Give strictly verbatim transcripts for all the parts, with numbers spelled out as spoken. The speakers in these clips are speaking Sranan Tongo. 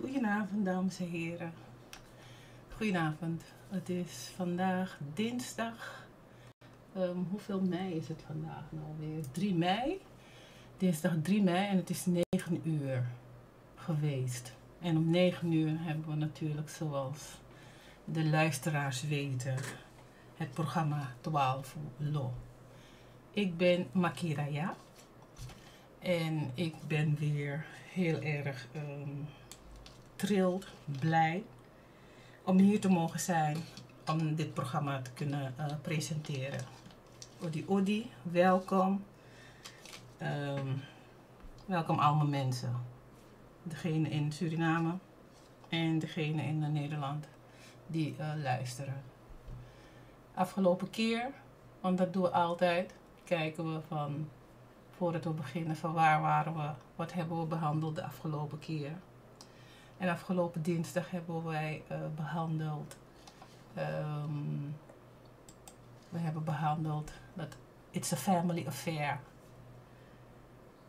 Goedenavond, dames en heren. Goedenavond. Het is vandaag dinsdag. Ehm, hoeveel mei is het vandaag nou weer? Drie mei. Dinsdag drie mei en het is negen uur geweest. En om negen uur hebben we natuurlijk, zoals de luisteraars weten, het programma twaalf Lo. Ik ben Makiraya. En ik ben weer heel erg ehm, thrilled, blij om hier te mogen zijn, om dit programma te kunnen eh, presenteren. Odi, odi, welkom. Ehm, welkom allemaal mensen. Degene in Suriname en degene in eh, Nederland die eh, luisteren. Afgelopen keer, want dat doen we altijd, kijken we van, voordat we beginnen, van waar waren we, wat hebben we behandeld de afgelopen keer. En afgelopen dinsdag hebben wij eh, behandeld, ehm, we hebben behandeld dat it's a family affair.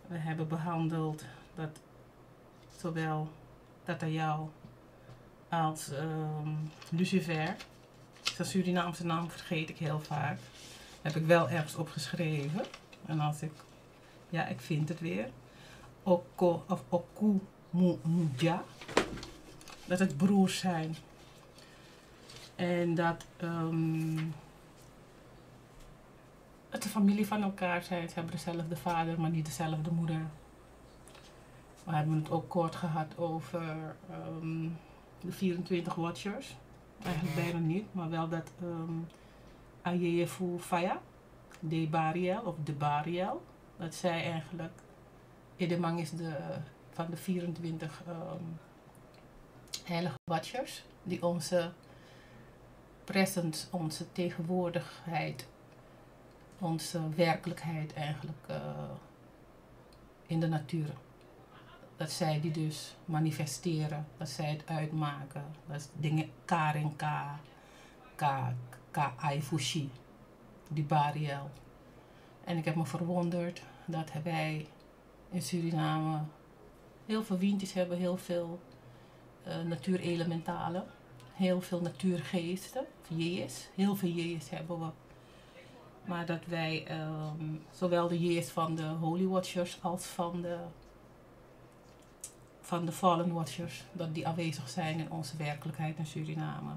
We hebben behandeld dat zowel Tata Yao als ehm, Lucifer. Zijn Surinaamse naam vergeet ik heel vaak. Heb ik wel ergens opgeschreven. En als ik, ja, ik vind het weer. Oko of Oku Mu- Muja. Dat het broers zijn. En dat ehm, dat ze familie van elkaar zijn. Ze hebben dezelfde vader, maar niet dezelfde moeder. We hebben het ook kort gehad over ehm, de vierentwintig Watchers. Eigenlijk bijna niet, maar wel dat ehm Ayeyefu Faya, Debariel of Debariel, dat zij eigenlijk Edemang is de, van de vierentwintig ehm, heilige Watchers, die onze presence, onze tegenwoordigheid, onze werkelijkheid eigenlijk eh, in de natuur. Dat zij die dus manifesteren, dat zij het uitmaken. Dat is dingen Karin Ka, Ka, Ka Aifushi, die Bariel. En ik heb me verwonderd dat wij in Suriname heel veel Wintis hebben, heel veel eh, natuurelementalen, heel veel natuurgeesten, of Jejes. Heel veel Jejes hebben we. Maar dat wij ehm, zowel de Jejes van de Holy Watchers als van de, van de Fallen Watchers, dat die aanwezig zijn in onze werkelijkheid in Suriname.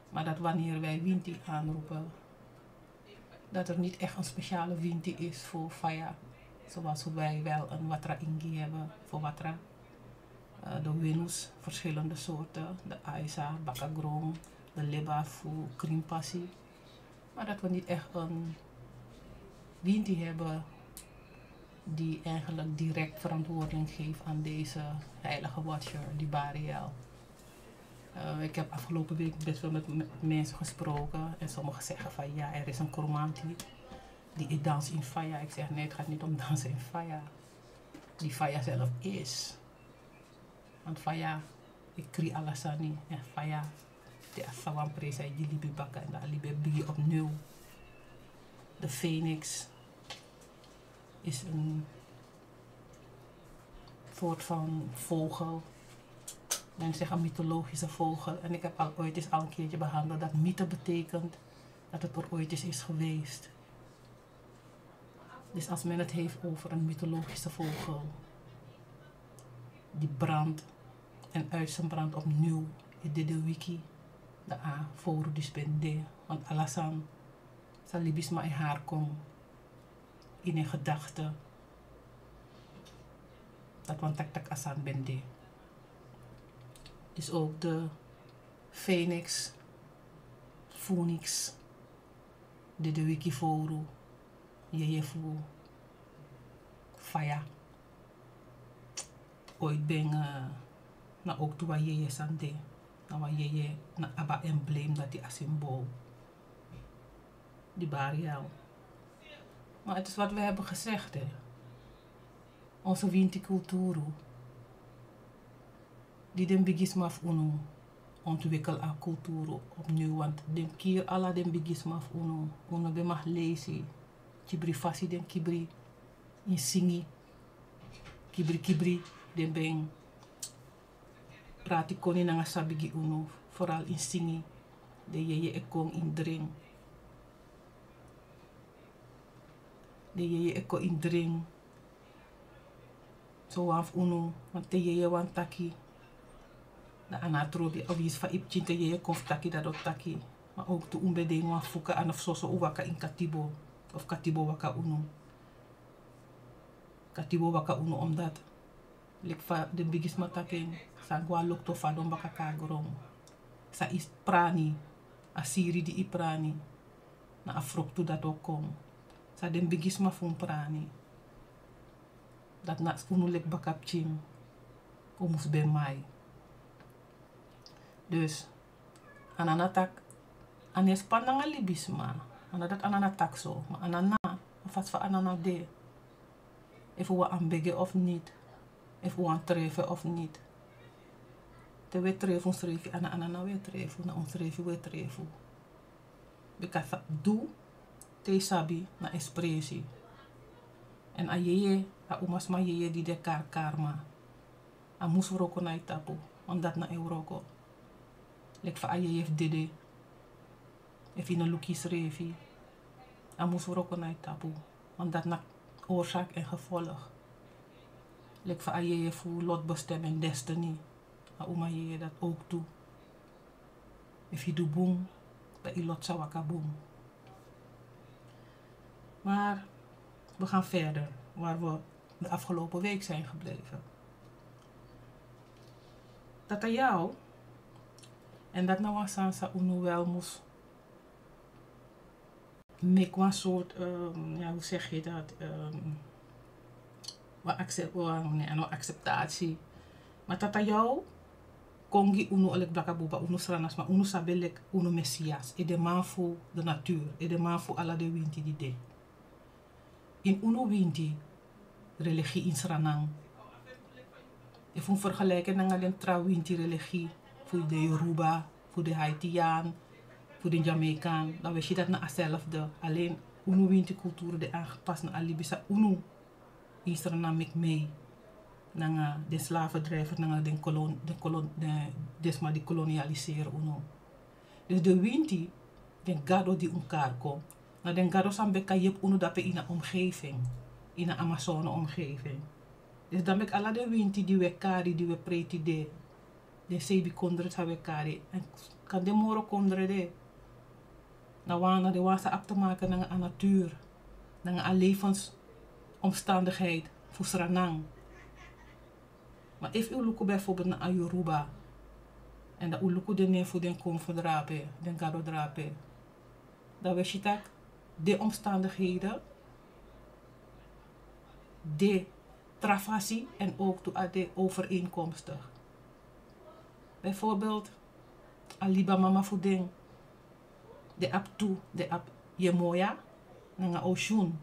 Maar dat wanneer wij Winti aanroepen, dat er niet echt een speciale Winti is voor Faya. Zoals wij wel een Watra Ingi hebben voor Watra. Eh, de Winus, verschillende soorten. De Aisa, Bakagron, de Libafu, Krimpasi. Maar dat we niet echt een Winti hebben die eigenlijk direct verantwoording geeft aan deze heilige watcher, die Bariel. Eh, ik heb afgelopen week best wel met m- mensen gesproken en sommigen zeggen van ja, er is een Kurmanti die dans in Faya. Ik zeg nee, het gaat niet om dansen in Faya. Die Faya zelf is. Want Faya, ik kri ala sani en Faya, te a sawan presa e gi libi baka en dan a libi e bigi opnieuw. De phoenix is een soort van vogel. Men zegt een mythologische vogel. En ik heb al ooit eens al een keertje behandeld dat mythe betekent dat het er ooit eens is geweest. Dus als men het heeft over een mythologische vogel die brandt en uit zijn brand opnieuw, e de de wiki, dan a fowru disi ben de, want ala san san libisma e hari kon ini en gedachte, dati wani taki tak' a sani ben de. Dus ook de phoenix, phoenix, de de wiki fowru, yeye fu faya. Ooit ben, eh, na ook tu wan yeye san de, na wan yeye, na abi a embleem dati, a symbool, die Bariel. Maar het is wat we hebben gezegd, hè. Onze winti kulturu, di den bigisma fu unu ontwikkel a kulturu opnieuw, want den kiri ala den bigisma fu unu. Unu ben mag leisi, kibri fasi den kibri, ini singi, kibri kibri, den ben prati koni nanga sabi gi unu, foral in singi. Den yeye e kon in dring. Den yeye e kon in dring. So wan fu unu, want te yeye wani taki, dan a no trobi, a winsi fa yu pikin te yeye kon fu taki, dati o taki. Ma owktu un ben de ini wan fuka, a no fu soso un waka ini katibo, of katibo waka unu. Katibo waka unu, omdat leki fa den bigisma taki en, san go na loktu o fadon baka kon na gron. San yu prani, a siri di yu prani, na a froktu dati o kon. San den bigisma fu un prani, dati na unu leki bakapikin, un mus ben mai. Dus, Anana taki, a no e span nanga libisma. A no dati Anana taki so, ma Anana, a fasi fa Anana de. Efu un wani ambegi en of niet. Efu un wani trefu en of niet. Te un e trefu unsrefi, a no Anana un e trefu, na unsrefi un e trefu. Bika fa, du, te yu sabi, na espresi. Èn a yeye, a umasma yeye di den e kari Karma, a mus wroko na yu tapu, want dati na en wroko. Leki fa a yeye fu dede, efu yu no luku yusrefi, a mus wroko na yu tapu, want dati na oorzaak en gevolg. Leki fa a yeye fu lot, bestem èn destiny, a uma yeye dati owktu. Efu yu du bun, dan yu lot sa waka bun. Maar we gaan verder waar we de afgelopen week zijn gebleven. Tata Yao, en dati na wan sani san unu wel mus meki wan soort, ehm, ja, hoe zeg je dat? Ehm, wan accept-, wan, nee, no acceptatie. Ma Tata Yao kon gi unu, leki blaka buba, unu Sranan sma, unu sabi en leki unu Messias, edeman fu de natuur, edeman fu ala den winti di de. Ini unu winti religie ini Sranan, efu un vergelijk en nanga den tra winti religie fu den Yoruba, fu den Haitian, fu den Jamaican, dan we si dati na a zelfde. Alleen unu winti kulturu de aangepast na a libi san unu ini Sranan meki mee nanga den slavendrijver, nanga den kolon-, den kolon-, den, den sma di kolonialiseri unu. Dus den winti, den gado di un kari kon, na den gado san ben kan yepi unu dape ini a omgeving, ini a Amazone omgeving. Dus dan meki ala den winti di we kari, di we prei tide, den seibi kondre san we kari, èn kan de moro kondre de, na wan, na den wan san abi te maken nanga a natuur, nanga a levensomstandigheid fu Sranan. Ma efu un luku bijvoorbeeld na a Yoruba, èn dan un luku den nen fu den konfo drape, den gado drape, dan we si taki den omstandigheden de tra fasi èn owktu a de overeenkomstig. Bijvoorbeeld, a libamama fu den, den abi tu, den abi Yemoya nanga Oshun.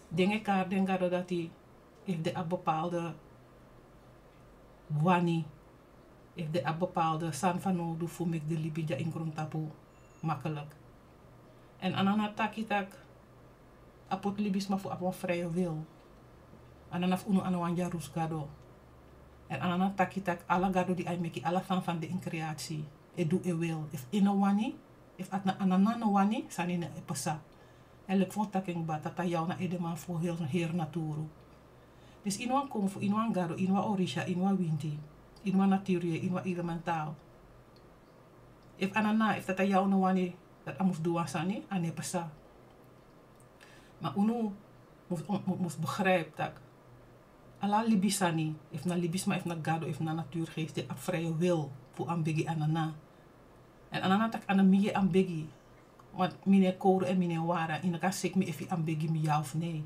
Den e kari den gado dati efu den abi bepaalde wani, efu den abi bepaalde sani fanowdu fu meki den libi dya ini grontapu makkelijk. Èn Anana taki taki a poti libisma fu abi wan vrije wil. Anana fu unu a no wan dyarusu gado. Èn Anana taki taki ala gado di a e meki, ala sani san de ini creatie, e du en wil. Efu en no wani, efu Anana no wani, sani no e pasa. Èn leki fa un taki en kba, Tata Yao na edeman fu heri, heri naturu. Dus ini wan konfo, ini wan gado, ini wan orisha, ini wan winti, ini wan natuur, ini wan elementaal, efu Anana, efu Tata Yao no wani dati a mus du wan sani, a no e pasa. Ma unu mus, mus, mus begrijp taki ala libisani, efu na libisma, efu na gado, efu na natuurgeest, den abi vrije wil fu ambegi Anana. Èn Anana taki a no mi e ambegi, want mi no e kowru èn mi no e wara, yu no kan seki mi efu yu ambegi mi ya of nee.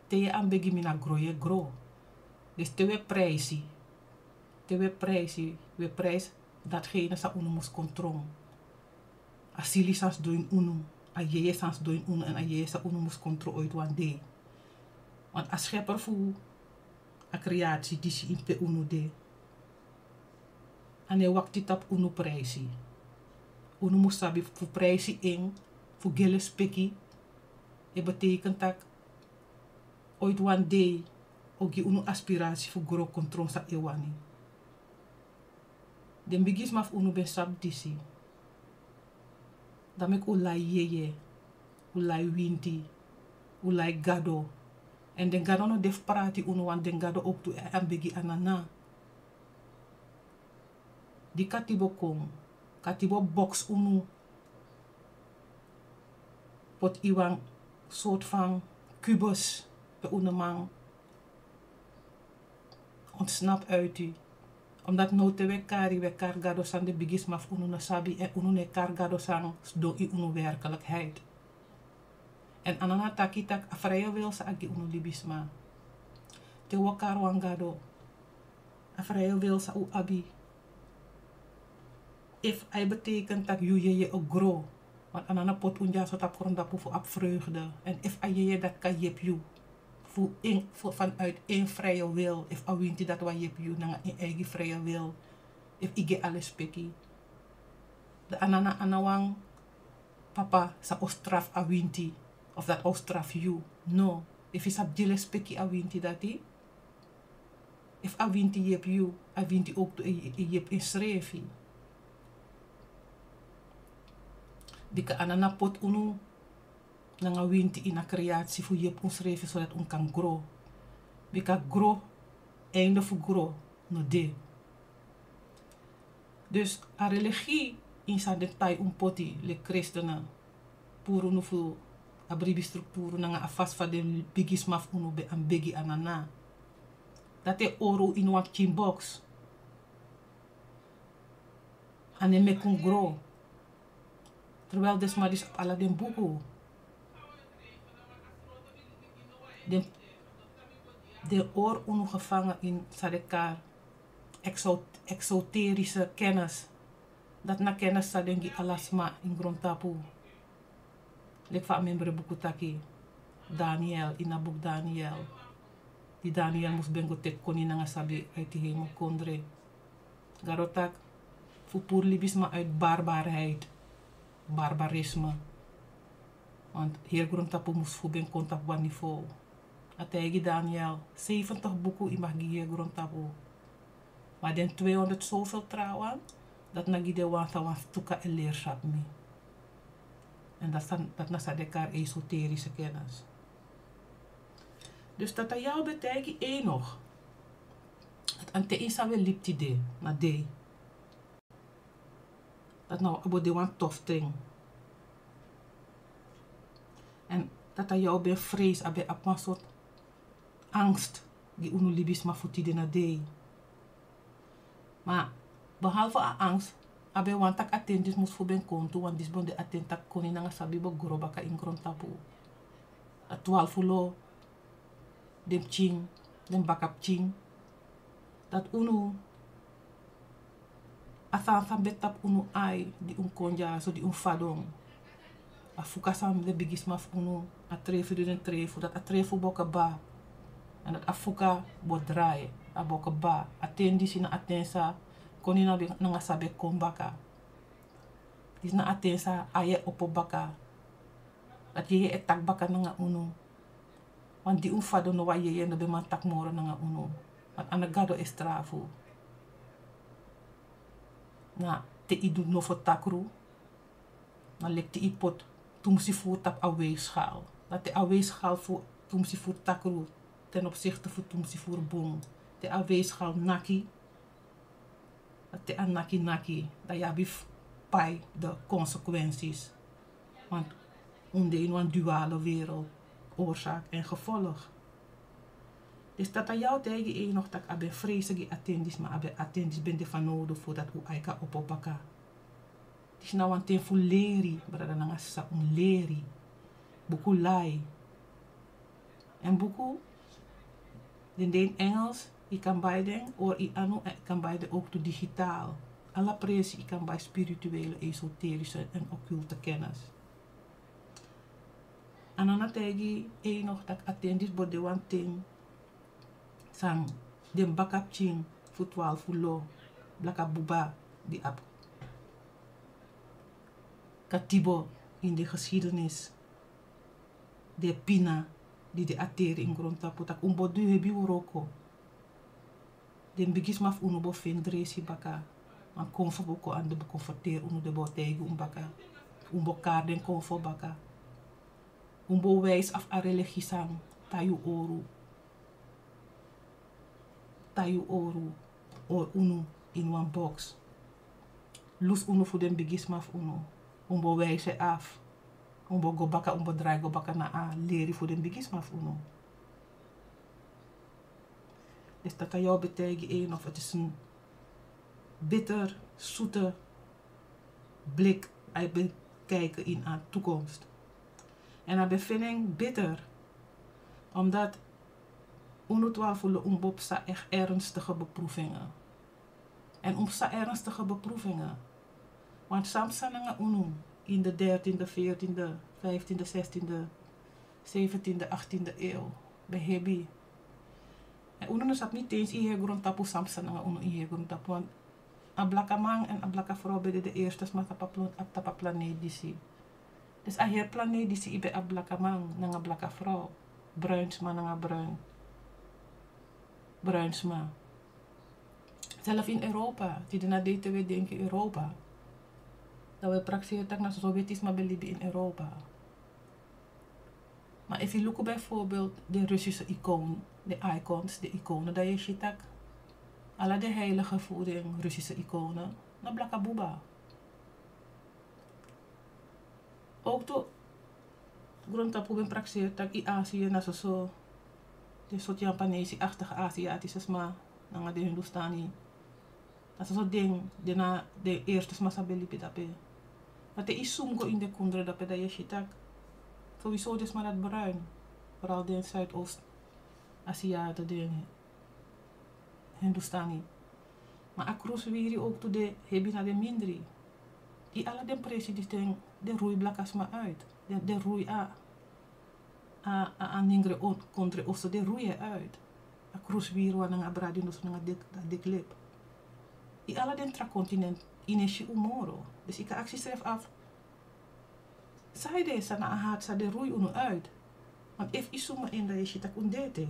Te yu e ambegi mi, na gro yu e gro. Dus te we prijsi, te we prijsi, we prijsi datgene san unu mus kon tron. A sili san sidon ini unu, a yeye san sidon ini unu, èn a yeye san unu mus kon tron ooit wan dei. Want a schepper fu a creatie disi ini pe unu de, a no e wakti tapu unu prijsi. Unu mus sabi fu prijsi en, fu gi en lespeki, e betekent taki ooit wan dei o gi unu aspiratie fu gro kon tron san en wani. Den bigisma fu unu ben sabi disi. Dan meki un lai yeye, un lai winti, un lai Gado. Èn den Gado no de fu prati unu, want den Gado owktu e, e begi anana. Di katibo kon, katibo boksi unu, poti wan sortu fan kubus pe unu no man ontsnapu uiti. Omdat now te wi e kari, wi e kari Gado san den bigisma fu unu no sabi, èn unu no e kari Gado san sidon ini unu werkelijkheid. Èn anana taki tak' a vrije wil san a gi unu libisma. Te wi o kari wan Gado, a vrije wil san un abi, efu a e betekent tak' yu yeye o gro, want anana poti unu dyaso tapu grontapu fu abi vreugde. Èn efu a yeye dati kan yepi yu fu en, fu, vanuit en vrije wil, efu a winti dati wani yepi yu nanga en eigi vrije wil, efu yu gi en a lespeki, dan anana a no wan papa san o strafu a winti, of dati o strafu yu. No, efu yu sabi gi lespeki a winti dati, efu a winti yepi yu, a winti owktu e, e yepi ensrefi. Bika anana poti unu nanga winti ini a kreasi fu yepi unsrefi, sodati un kan gro. Bika gro, einde fu gro no de. Dus a religie ini san den tai un poti, leki kristenen, puru unu fu a bribi strukturu nanga a fasi fa den bigisma fu unu ben begi anana. Dati e hori un ini wan pikin boksi. A no e meki un gro. Terwijl den sma disi abi ala den buku. Den, den hori unu gevangen ini san den kari exo-, exoterische kennis. Dati na kennis san den gi ala sma ini grontapu. Leki fa a memre buku taki, Daniel, ini a buku Daniel. Di Daniel musu ben go teki koni nanga sabi uiti hemelkondre. Gado taki fu puru libisma uiti barbarheid, barbarisme. Want heri grontapu musu fu ben kon tapu wan niveau. A taigi Daniel, zeventig buku yu mag gi heri grontapu. Ma den tweehonderd zoveel trawan, dati na gi den wan san wan stuka e leri sabi mi. Èn dati san, dati na san den kari esoterische kennis. Dus Tata Yahweh ben taigi Enoch, dati a ten san wi e libi tide na dei, dati na a bo de wan tof ten. Èn Tata Yahweh ben vrees, a ben abi wan sortu angst gi unu libisma fu tide na dei. Ma behalve a angst, a ben wani tak' a ten disi musu fu ben kon tu, want disi ben de a ten tak' koni nanga sabi bo gro baka ini grontapu. A twarfu lo, den pikin, den bakapikin. Dati unu, a sani san ben tapu unu ai, di un kon dyaso, di un fadon. A fuka san den bigisma fu unu, a trefu di den trefu, dati a trefu bo kaba. Èn dati a fuka bo drai, a bo kaba. A ten disi na a ten san koni nanga sabi e kon baka. Disi na a ten san ai e opo baka. Dati yeye e taki baka nanga unu. Want di un fadon no, wan yeye no ben man taki moro nanga unu. Want a no Gado e strafu. Na te yu du nofo takru, na leki te yu poti tumsi furu tapu a weegschaal. Dan te a weegschaal fu tumsi furu takru ten opzichte fu tumsi furu bun, te a weegschaal naki, dan te a naki naki, dan yu abi fu pai de consequenties. Want un de ini wan duale wereld, oorzaak en gevolg. Dus Tata Yahweh taigi Enoch tak' a ben vrees gi a ten disi, ma a ben, a ten disi ben de fanowdu fu dati un ai kan opo baka. Disi na wan ten fu leri, brada nanga sisa, un leri. Buku lai. Èn buku, den de ini Engels, yu kan bai den, or yu anu, èn yu kan bai den owktu digitaal. Ala presi yu kan bai spirituele, esoterische èn occulte kennis. Anana taigi Enoch tak' a ten disi bo de wan ten san den bakapikin fu twarfu lo, blaka buba, di abi katibo ini den geschiedenis, den pina di den ateri ini grontapu, tak' un bo du hebi wroko. Den bigisma fu unu bo feni dresi baka. Wan konfo bo kon anda, bo konfronteri unu, den bo taigi unu baka. Un bo kari den konfo baka. Un bo wijsi a religie san tai yu oru. Tai yu oru, o unu ini wan box. Lusu unu fu den bigisma fu unu. Un bo wijsi en afu. Un bo go baka, un bo drai go baka na a leri fu den bigisma fu unu. Dus Tata Yaw ben taigi en of het is een bitter, zoete blik a ben kijken in a toekomst. En a ben feni en bitter, omdat unu twarfulu un bo psa echt ernstige beproevingen. En un psa ernstige beproevingen. Want san psa nanga unu in de dertiende, veertiende, vijftiende, zestiende, zeventiende, achttiende eeuw ben hebi. En unu no sabi niet eens ini heri grontapu san psa nanga unu ini heri grontapu. Want a blaka man en a blaka vrouw ben de, de eerste sma tapu a plon-, tapu a planeet disi. Dus a heri planeet disi ben abi blaka man nanga blaka vrouw. Bruin sma nanga bruin. Bruin sma. Zelf in Europa, tide na dei te wi e denki Europa, dan wi e prakseri taki na soso weti sma ben libi in Europa. Ma efu yu luku bijvoorbeeld de Russische icoon, de icons, de iconen, dan yu e si taki ala den heilige fu den Russische iconen na blaka buba. Ook tu grontapu ben prakseri taki Azië na soso, den sortu Japanese-achtige Aziatische sma nanga den Hindustani, na soso den, den na den eerste sma san ben libi dape. Ma te yu zoom go ini den kondre dape, dan yu e si taki sowieso den sma dati bruin. Vooral den Zuidoost-Aziaten, den Hindustani. Ma a kruswiri ook tu den hebi na den mindri. Yu ala den presi disi, den, den rui blaka sma uit. Den, den rui a, a, a, a nengre on-, kondre oso, den rui en uit. A kruswiri wan nanga a bradi noso nanga dik, a dik lip. Yu ala den tra continent, yu no e si un moro. Dus yu kan aksi yusrefi afu, sanede san na a haat san den rui unu uit. Want efu yu zoom in, dan yu e si taki un de ete.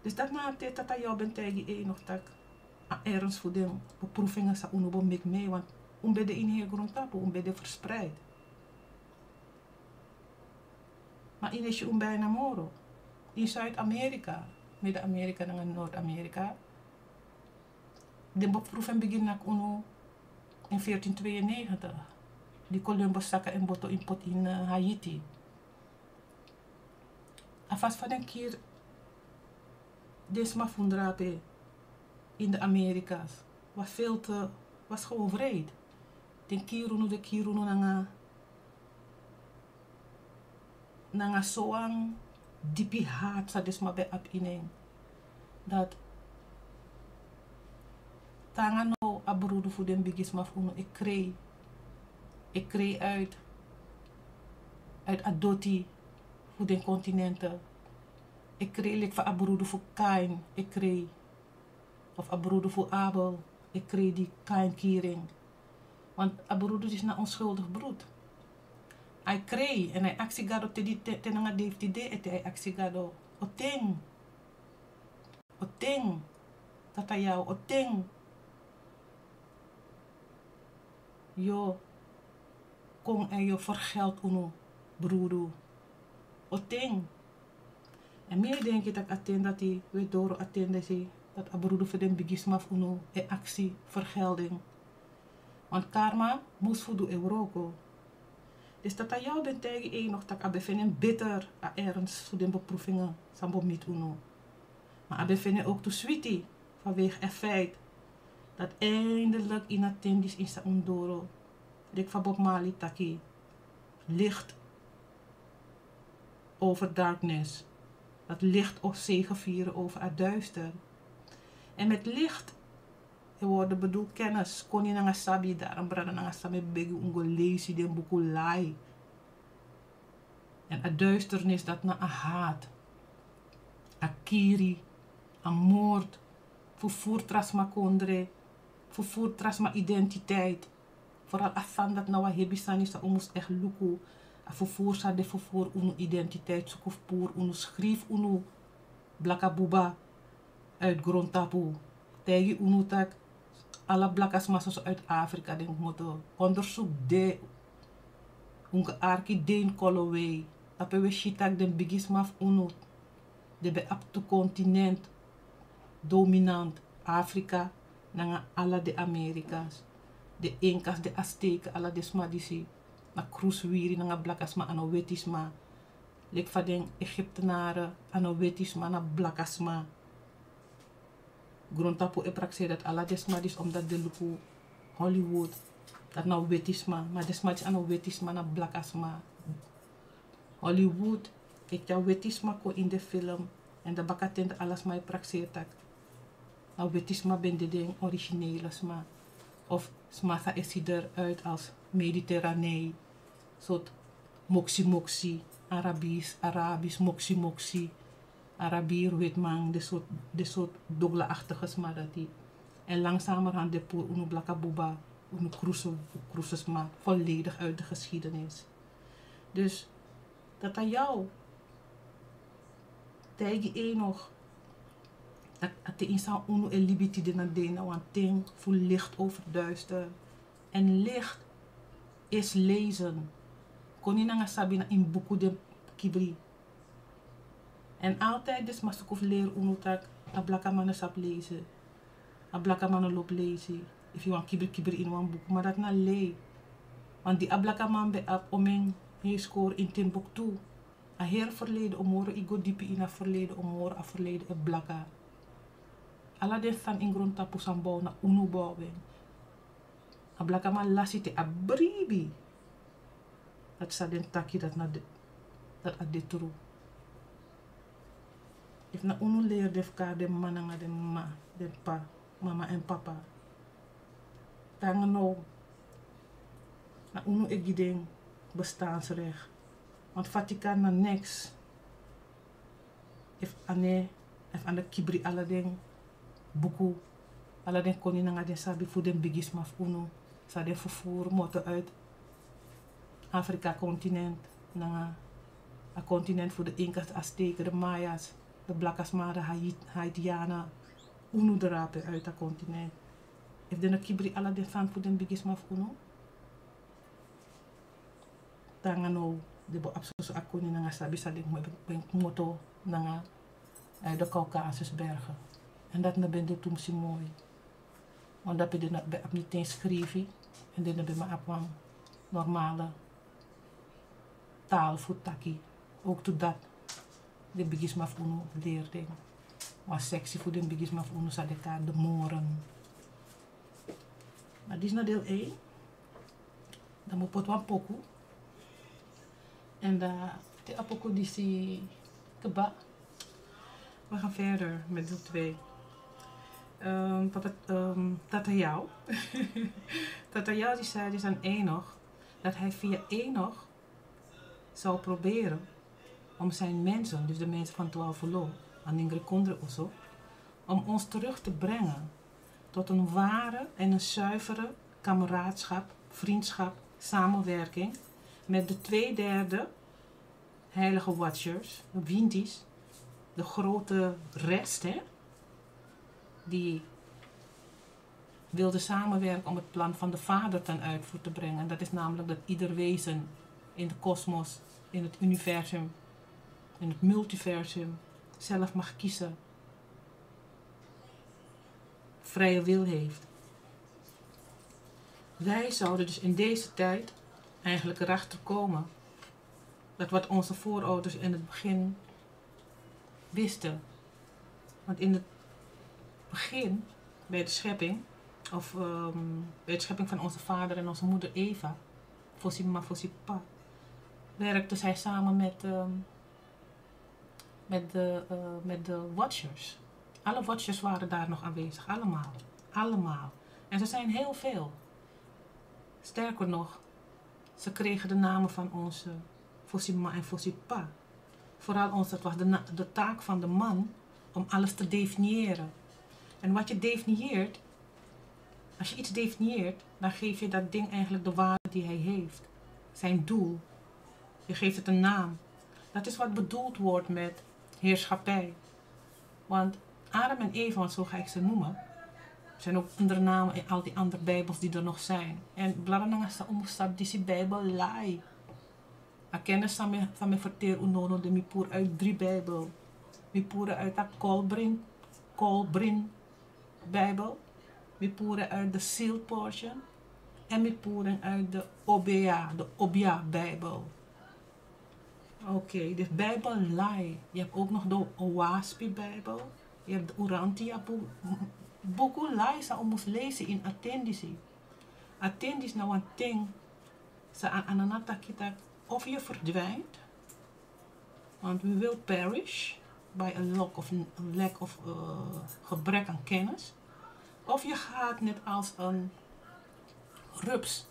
Dus dati na te Tata Yaw ben taigi en nog taki a ernst fu den beproevingen san unu bo meki mee, want un ben de ini heri grontapu, un ben de verspreid. Ma yu no e si un bijna moro. In Zuid-Amerika, Midden-Amerika nanga Noord-Amerika, den beproeving bigin naki unu in veertien tweeënnegentig. Di Columbus saka en boto in pot in, eh, Haiti. A fasi fa den kiri den sma fu un drape in de Amerika's was veel te, was gewoon wreed. Den kiri unu, den kiri unu nanga, nanga sowan dipi haat san den sma ben abi ini en. Dati te nanga now a brudu fu den bigisma fu unu e krei, e krei uit, uit a doti fu den continenten. E krei leki fa a brudu fu Kain e krei, of a brudu fu Abel e krei di Kain kiri en. Want a brudu disi na onschuldig brudu. A e krei, en a e aksi Gado te di, te, te nanga dei fu tide ete, a e aksi Gado: O ten, o ten, Tata Yaw, o ten yu o kon en yu o vergeld unu brudu? O ten? En mi e denki taki a ten dati wi e doro, a ten dati, dati a brudu fu den bigisma fu unu e aksi vergelding. Want karma musu fu du en wroko. Dus Tata Yaw ben taigi en nog taki a ben feni en bitter, a ernst fu den beproevingen san bo miti unu. Ma a ben feni en ook tu switi, vanwege het feit dat eindelijk ini a ten disi san un doro, leki fa Bob Marley taki, licht over darkness. Dat licht o zegevieren over het duister. En met licht e worde bedoeld kennis, koni nanga sabi. Daarom brada nanga sisa, mi e begi un go leisi den buku lai. En a duisternis, dati na a haat, a kiri, a moord, vervoer tra sma kondre, vervoer tra sma identiteit. Vooral a sani dati na wan hebi sani san un mus echt luku. A vervoer san den vervoer unu identiteit, suku fu puru unu, skrifi unu blaka buba uit grontapu. Taigi unu taki Ala blakasma soso uit Afrika, den kmoto onderzoek de, un kan arki den kolowei. Tapu wi e si tak' den bigisma fu unu den ben abi tu continent dominant, Afrika nanga ala den Amerikas, den Inkas, den Azteken, ala den sma disi, na krusu wiri nanga blakasma, a no weti sma. Leki fa den Egyptenaren, a no weti sma, na blakasma. Grontapu e prakseri dati ala den sma disi, omdat den luku Hollywood, dati na weti sma, ma den sma disi a no weti sma, na blakasma. Hollywood e tyari weti sma kon ini den film, èn dan bakaten dan ala sma e prakseri tak' na weti sma ben de den originele sma, of sma san e si eruit als Mediterranee, sort moksi moksi, Arabisch, Arabisch moksi moksi, Arabier witman, den sort, den sort dogla-achtige sma dati. En langzamerhand den puru unu blaka buba, unu krusu, krusu sma volledig uit de geschiedenis. Dus dati a yu taigi Enoch, dati a te ini san unu e libi tide na dei, na wan ten fu licht over duister. En licht is lezen. Koni nanga sabi na ini buku den kibri. En altijd den sma suku fu leri unu tak' a blakaman no sabi lezen, a blakaman no lobi lezen. Efu yu wani kibri kibri ini wan buku, ma dati na lei. Want di a blakaman ben abi omeni hei skori ini Timbuktu, a heri verleden o moro, yu go dipi ini a verleden o moro, a verleden e blaka. Ala den sani ini grontapu san bow, na unu bow en. A blakaman lasi te a bribi. Dati san den taki, dati na de, dati a de tru. Efu na unu leri den fu kari den mama nanga den mama, den p'pa, mama èn papa, te nanga now na unu e gi den bestaansrecht. Want Vatican na niks efu a no, efu a no kibri ala den buku, ala den koni nanga den sabi fu den bigisma fu unu, san den fufuru moto uit Afrika continent, nanga a continent fu de Inkas, de Azteken, de Maya's, de blakasma, de Hait-, Haitianen, unu drape uit a continent. Efu den no kibri ala den sani fu den bigisma fu unu, te nanga now den bo abi soso a koni nanga sabi san den kmoto nanga uit de Caucasusbergen. En dati no ben de tumsi moi. Want dati ben de, no ben abi niti en skrifi, en den no ben man abi wan normale taal fu taki. Ook tu dati den bigisma fu unu leri den. Wan seksi fu den bigisma fu unu san den kari de Moren. Ma disi na deel één. Dan mi o poti wan poku. En dan te a poku disi kba, we gaan verder met deel twee. Ehm, papa, ehm, Tata Yao. Tata Yao die zei dus aan Enoch dat hij via Enoch zou proberen om zijn mensen, dus de mensen van Twalfolo, Aningre Kondre Oso, om ons terug te brengen tot een ware en een zuivere kameraadschap, vriendschap, samenwerking met de twee derde heilige watchers, Windi's, de grote rest, hè, die wilde samenwerken om het plan van de Vader ten uitvoer te brengen. En dat is namelijk dat ieder wezen in de kosmos, in het universum, in het multiversum zelf mag kiezen, vrije wil heeft. Wij zouden dus in deze tijd eigenlijk erachter komen dat wat onze voorouders in het begin wisten. Want in het begin, bij de schepping, of, ehm, bij de schepping van onze vader en onze moeder Eva, fosi m'ma, fosi p'pa, werkte zij samen met, ehm, met de, eh, met de watchers. Alle watchers waren daar nog aanwezig, allemaal. Allemaal. En ze zijn heel veel. Sterker nog, ze kregen de namen van onze fosi m'ma en fosi p'pa. Vooral ons, dat was de na-, de taak van de man om alles te definiëren. En wat je definieert, als je iets definieert, dan geef je dat ding eigenlijk de waarde die hij heeft. Zijn doel. Je geeft het een naam. Dat is wat bedoeld wordt met heerschappij. Want Adam en Eva, want zo ga ik ze noemen, Er zijn ook andere namen in al die andere Bijbels die er nog zijn. En belangrijk is dat we sabi disi Bijbel lai. A kennis san mi, san mi verteer u nono de mi poer uit drie Bijbel. Mi poer uit a Kolbrin, Kolbrin Bijbel. Mi poer uit de Sealed Portion. En mi poer uit de Obea, de Obia Bijbel. Oké, dus Bijbel lai. Je hebt ook nog de Oaspi Bijbel. Je hebt de Urantia boek. Buku lai san we mus lezen in a ten disi. A ten disi na wan ten san a, a na taki taki of je verdwijnt. Want we will perish by a lack of, lack of eh, gebrek aan kennis. Of je gaat net als een rups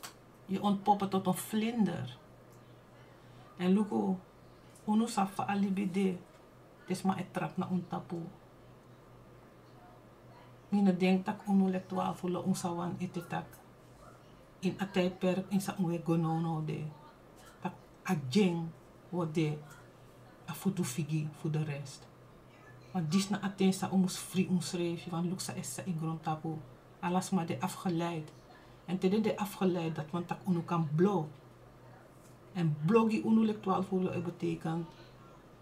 je ontpoppen tot een vlinder. En luku, unu sabi fa a libi de, te sma e trap na un tapu. Mi no denki tak' unu leki twaalf olo un sa wani ete tak' in a tijdperk in san un e go now now de, tak' a dyen o de a futu figi fu de rest. Want disi na a ten san un mus fri unsrefi, want luku san e sisa ini grontapu. Ala sma de afgeleid. En te den de afgeleid, dati wani tak' unu kan blo. En blo gi unu leki twaalf olo e betekent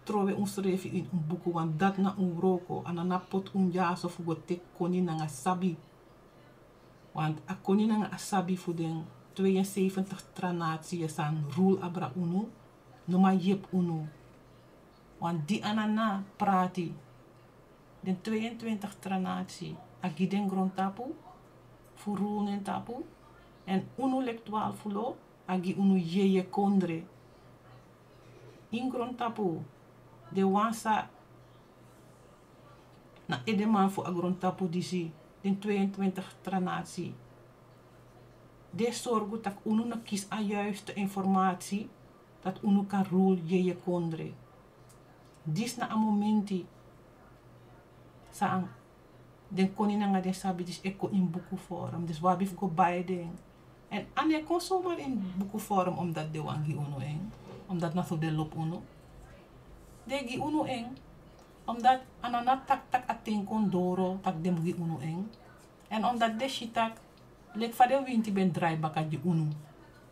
trowe unsrefi ini un buku, want dati na un wroko. A no na poti un dyaso fu go teki koni nanga sabi. Want a koni nanga a sabi fu den tweeënzeventig tra nation san rule abra unu no man yepi unu. Want di a no na prati, den tweeëntwintig tra nation a gi den grontapu fu rule na en tapu. En unu leki twaalf olo a gi unu yeye kondre. Ini grontapu, den wan san na edeman fu a grontapu disi, den tweeëntwintig tra nation, den e sorgu tak' unu no kisi a juiste informatie, dati unu kan rule yeye kondre. Disi na a momenti san den koni nanga den sabi disi e kon ini buku forum. Dus wi abi fu go bai den. En a no e kon somar ini buku forum omdat den wani gi unu en, omdat na so den lobi unu. Den e gi unu en omdat a no na taki tak' a ten kon doro tak' den mus gi unu en. En omdat den si tak' leki fa den winti ben drai baka gi unu,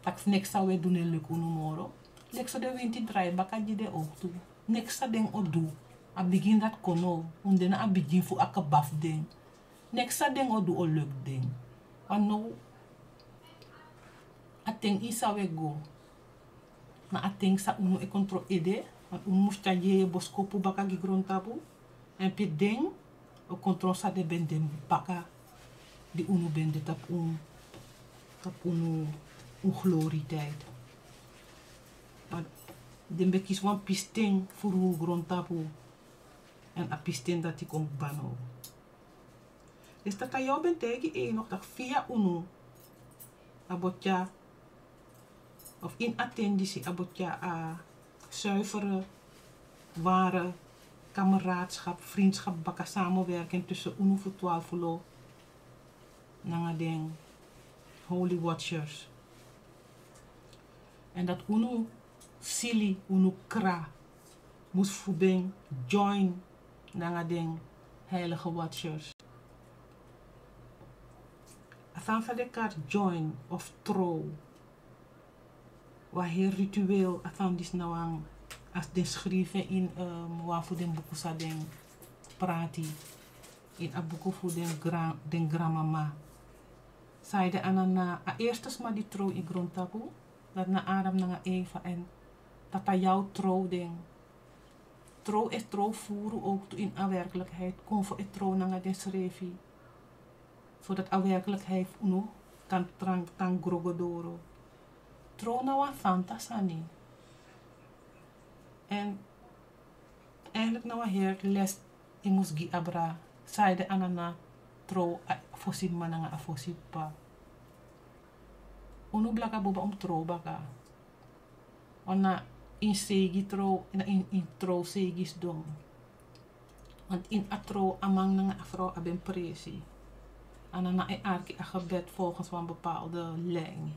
tak' neks san wi e du no e leki unu moro. Leki so den winti drai baka gi den owktu. Neks san den o du. A bigin dati kon now. Un de na a bigin fu a kba fu den. Neks san den o du o leki den. Want now a ten ini san wi e go na a ten san unu e kontro ede. Want unu mus tyari yeye boskopu baka gi grontapu. En pe den o kontro san den ben de baka, di unu ben de tapu un, tapu unu, un glorietijd. Want den ben kisi wan pisten fu rule grontapu. En a pisten dati kon kba now. Dus Tata Yaw ben taigi Enok tak' via unu a bo tyari, of ini a ten disi a bo tyari a zuivere, ware kameraadschap, vriendschap baka, samenwerking tussen unu fu twaalf olo nanga den Holy Watchers. En dati unu sili, unu kra mus fu ben join nanga den Heilige Watchers. A sani san den kari join of trow, wan heri ritueel. A sani disi na wan, a si den skrifi en ini, ehm, wan fu den buku san den prati, ini a buku fu den gran, den granmama. San ede, a na, na a eerste sma di trow ini grontapu, dati na Adam nanga Eva, en Tata Yaw trow den. Trow e trow furu owktu ini a werkelijkheid, kon fu e trow nanga densrefi, zodat a werkelijkheid fu unu kan tran-, tan gro go doro. Trow na wan santa sani. En eigenlijk na wan heri les yu mus gi abra. San ede, a no na trow a fosi mama nanga a fosi papa. Unu blaka buba un mus trow baka. Wan na ini seigi trow, na ini, ini trow seigi sidon. Want ini a trow a man nanga a frow abi en presi. A no na e arki a gebed volgens wan bepaalde lijn.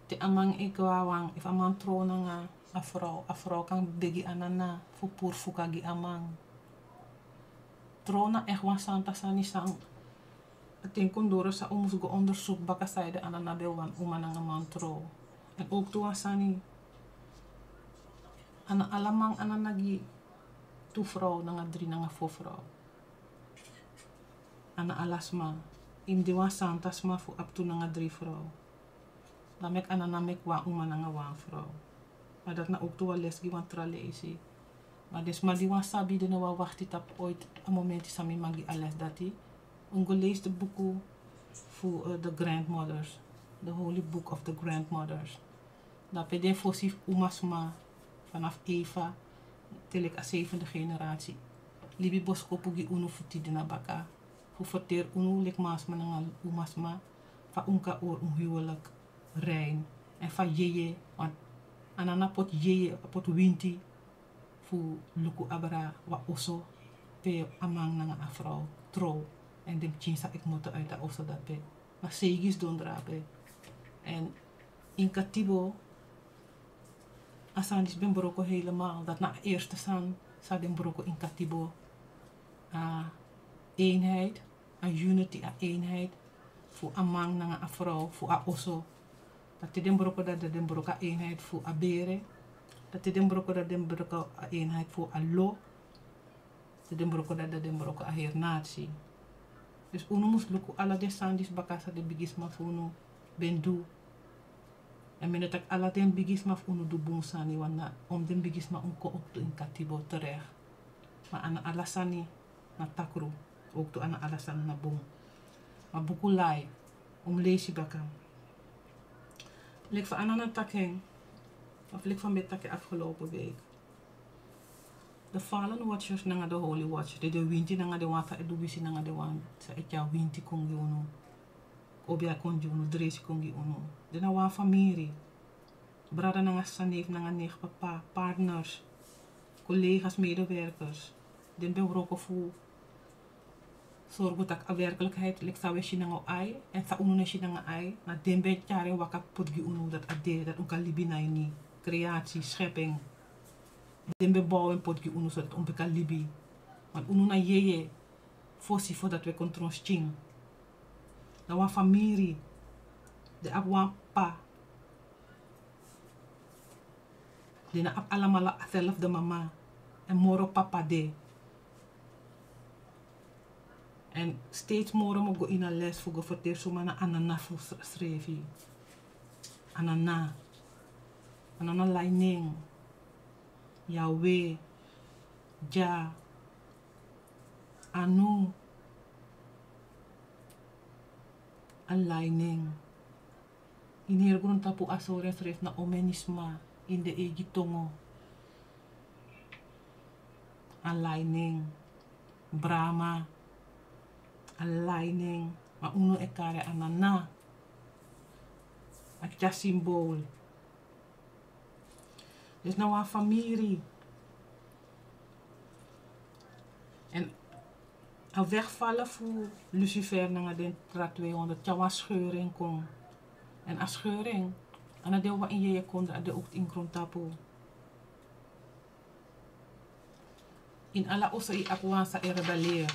Te a man e gwawan, efu a man trow nanga a frow, a frow kan begi a nana fu puru fuka gi a man. Trow na echt wan santa sani san A ten kon doro san un mus go onderzoek baka san ede anana ben wani uma nanga man trow. En ook tu wan sani, a na ala man anana gi tu frow nanga dri nanga fo frow. A na ala sma. Yu mus de wan santa sma fu abi tu nanga dri frow. Dan meki anana meki wan uma nanga wan frow. Ma dati na ook tu wan les gi wan tra leisi. Ma den sma di wani sabi, den no wani wakti tapu ooit a momenti san mi man gi a les dati. Un go leisi de buku fu the grandmothers, the holy book of the grandmothers. Dape den fosi umasma, vanaf Eva te leki a zevende generatie, libi boskopu gi unu fu tide na baka, fu ferteri unu leki mansma nanga umasma, fa un kan hori un huwelijk rein. En fa yeye, want anana poti yeye, a poti winti fu luku abra wan oso pe a man nanga a frow trow. En den pikin sa e kmoto uit a oso dape. Na seigi sidon drape. En in Katibo, a sani disi ben broko helemaal. Dati na a eerste sani san den broko in Katibo. A eenheid, a unity, a eenheid fu a man nanga a frow, fu a oso. Dati den broko dati, dati den broko a eenheid fu a bere. Dati den broko dati, den broko a eenheid fu a lo. Te den broko dati, dati den broko a heri nati. Dus unu mus luku ala den sani disi baka san den bigisma fu unu ben du. En mi no taki ala den bigisma fu unu du bun sani, want na om den bigisma un kon oktu in Katibo terek. Ma a na ala sani na takru, oktu a na ala sani na bun. Ma buku lai, un mus leisi baka. Leki fa anana taki en, of leki fa mi ben taki en afgelopen week. De fallen watchers nanga de holy watchers, de, de winti nanga de wan san e du wisi nanga de wan san e tyari winti kon gi unu, obia kon gi unu, dresi kon gi unu. Den na wan famiri. Brada nanga sisa, neef nanga nicht, papa, partners, collega's, medewerkers. Den ben wroko fu sorgu taki a werkelijkheid leki san un e si nanga un ai, en san unu no e si nanga ai, na den ben tyari en waka poti gi unu, dati a de dati un kan libi na ini, creatie, schepping. Den ben bow en poti gi unu so dati un ben kan libi. Want unu na yeye fosi, fo dati un e kon tron skin. Na wan famiri. Den abi wan p'pa. Den no abi alamala a selfde mama. En moro p'pa de. En steeds moro mi o go ini a les fu go ferteri suma na anana fu srefi. Anana. Anana lai nen. Yahweh. Jah. Anu. A lai nen. Ini heri grontapu a sori ensrefi na omeni sma ini den eigi tongo. A lai nen. Brahma. A lai nen. Ma unu e kari anana. A tyari symbol. Dus na wan famiri. En a wegvallen fu Lucifer nanga den tra tweehonderd tyari wan scheuring kon. En a scheuring, a no de wawan ini yeye kondre, a de ook ini grontapu. Ini ala oso yu abi wan san e rebelleer.